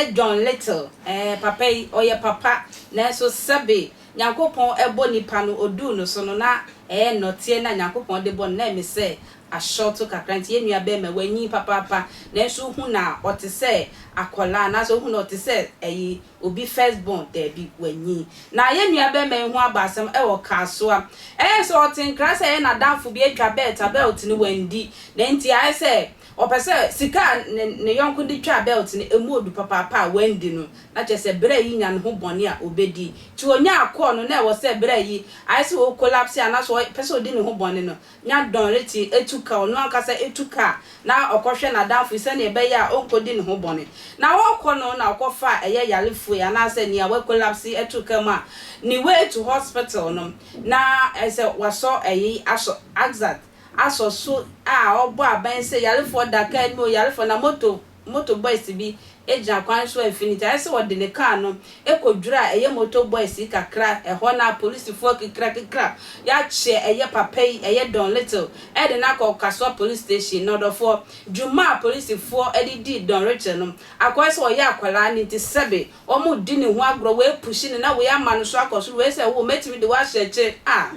Ɛyɛ John Little, ɛɛ, papa yi, ɔyɛ papa, nanso sɛbe Nyankopɔn bɔ nipa no, oduu no so no, na ɛyɛ nnɔteɛ no a Nyankopɔn de bɔ no, na ɛme sɛ ahyɔɔto kakra, nti yɛn nua bɛɛma, wanyin papaapa, nanso wohu no a, ɔte sɛ akwadaa, anaasɛ wohu no a, ɔte sɛ ɛyi, obi first born, daabi, wanyin. Na yɛn nua bɛɛma yi ho aba asɛm wɔ Kasoa. Ɛyɛ sɛ ɔte nkra sɛ ɛyɛ n'adamfo bi atwa bɛɛt a bɛɛlt no wandi, na nti ayɛ sɛ ɔpɛ sɛ sika a ne ne yɔnko de twaa bɛɛlt no, ɛmu odu papaapa a wandi no, na kyerɛ sɛ berɛ yi nya ne ho bɔne a ɔbɛdi. Nti ɔnyaa call no, na ɛwɔ sɛ berɛ yi ayɛ sɛ ɔcollapse anaasɛ ɔpɛ sɛ ɔdi ne ho bɔne no, nya dɔn rete tu ka, ɔno ankasa tu kaa na ɔkɔhwɛ n'adamfo yi sɛnea ɛbɛyɛ a ɔnkɔdi ne ho bɔne. Na ɔrekɔ no na ɔkɔfaa ɛyɛ yarefoɔ yi anaasɛ nea wakolapse to kaa mu a ne way to hospital no na ɛsɛ wasɔ ɛyi asɔ axat asɔ so a ɔbɔ abɛn sɛ yarefoɔ da kaa no mu o yarefoɔ na moto Motor boys bi gyina kwan so a mfiniti ayɛ sɛ wɔde ne kaa no kɔdwira a ɛyɛ motor boys yi kakra, ɛhɔ no a polisifoɔ kikrakikra yɛakyɛ ɛyɛ papa yi ɛyɛ Don Little de no akɔ Kasoa police station na ɔdɔfoɔ dwuma a polisifoɔ de dii Don Little no akɔyɛ sɛ ɔyɛ akwadaa no nti sɛbe wɔredi ne ho agorɔ wei pushi no na wei ama no so akɔ soro wei sɛ wo mɛtumi de wo ahyɛ akyire a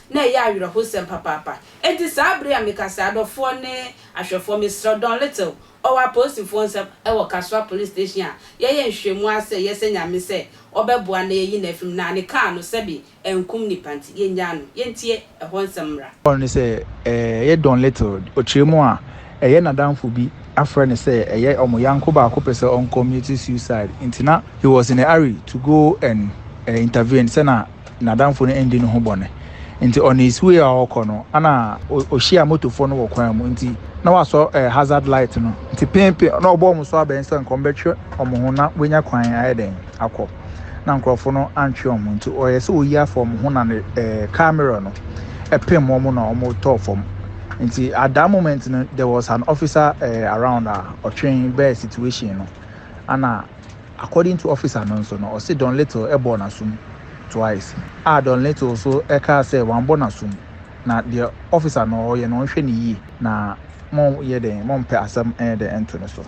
na ɛyɛ awerɛhosɛm papaapa. Enti saa bere a mekasa, adɔfoɔ ne ahwɛfoɔ, mesrɛ wo, Don Little, ɔwɔ apolisifoɔ nsam wɔ Kasoa Police Station a yɛyɛ nhwehwɛmu ara sɛ yɛsɛ Nyame sɛ ɔbɛboa na yɛayi no afiri mu, na ne kaa no sɛbe ankum nnipa nti, yɛnnyaa no. Yɛntie ɛhɔ nsɛm mmra. Ɔno ne sɛ ɛyɛ Don Little, ɔkyerɛ mu a, ɛyɛ n'adamfo bi afrɛ no sɛ ɛyɛ wɔn yanko baako pɛ sɛ ɔnkɔmmiti suicide nti na he was in a hurry to go and intervene sɛ na n'adamfo no andi ne ho bɔne. Nti on his way a ɔrekɔ no, ana ɔhyia motofoɔ no wɔ kwan mu nti na wasɔ eh, hazard light no. Nti pempe na ɔbɔ wɔn so abɛn sɛ nka wɔbɛtwe wɔn ho na wɔanya kwan ayɛ dɛn akɔ. Na nkurɔfo no antwe wɔn ho nti ɔyɛ sɛ ɔyi afa wɔn ho na ne eh, car mirror no ɛpem wɔn na wɔn tɔɔ fam. Nti at that moment no there was an officer eh, around a ɔtwe bɛɛ situation no. Ana According to officer no nso no, ɔse Don Little bɔɔ n'asom twice a Don Little nso kaa sɛ wambɔ n'asom na deɛ officer no ɔyɛ no ɔnhwɛ no yie na monyɛ dɛn mompɛ asɛm nyɛ dɛn nto no so.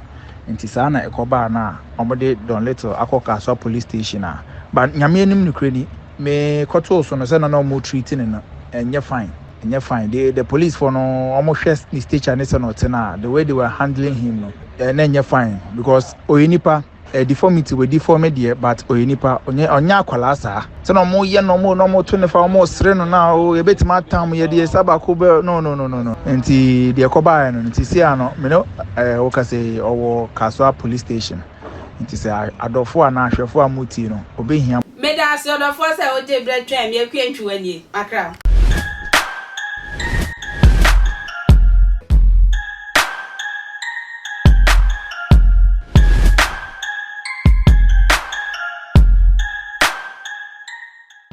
Nti saa na ɛkɔbaa no a wɔde Don Little akɔ Kasoa police station a but Nyame anim nokorɛ ni me kɔtoo so no sɛdeɛ na wɔn treat no no ɛnyɛ fine ɛnyɛ fine they the police foɔ no wɔn hwɛ ne stature ne sɛdeɛ ɔte no a the way they were handling him no na ɛnyɛ fine because ɔyɛ nipa eh, deformity wɔ deforme deɛ but ɔyɛ nipa ɔnyɛ ɔnyɛ akwadaa saa sɛ na ɔmo yɛ no ɔmo na ɔmo to ne fa ɔmo sere no na o yɛbɛtumi atam yɛde yɛ sa baako bɛ no no no no no nti deɛ ɛkɔbaeɛ no nti si ano me ne ɛɛ wɔka sɛ ɔwɔ Kasoa police station nti sɛ adɔfo anaa ahwɛfo a mo tie no ɔbɛhia. Medaase ɔdɔfoɔ sɛ wogyee berɛ twɛn me Akua Ntwiwa nie, makra wo.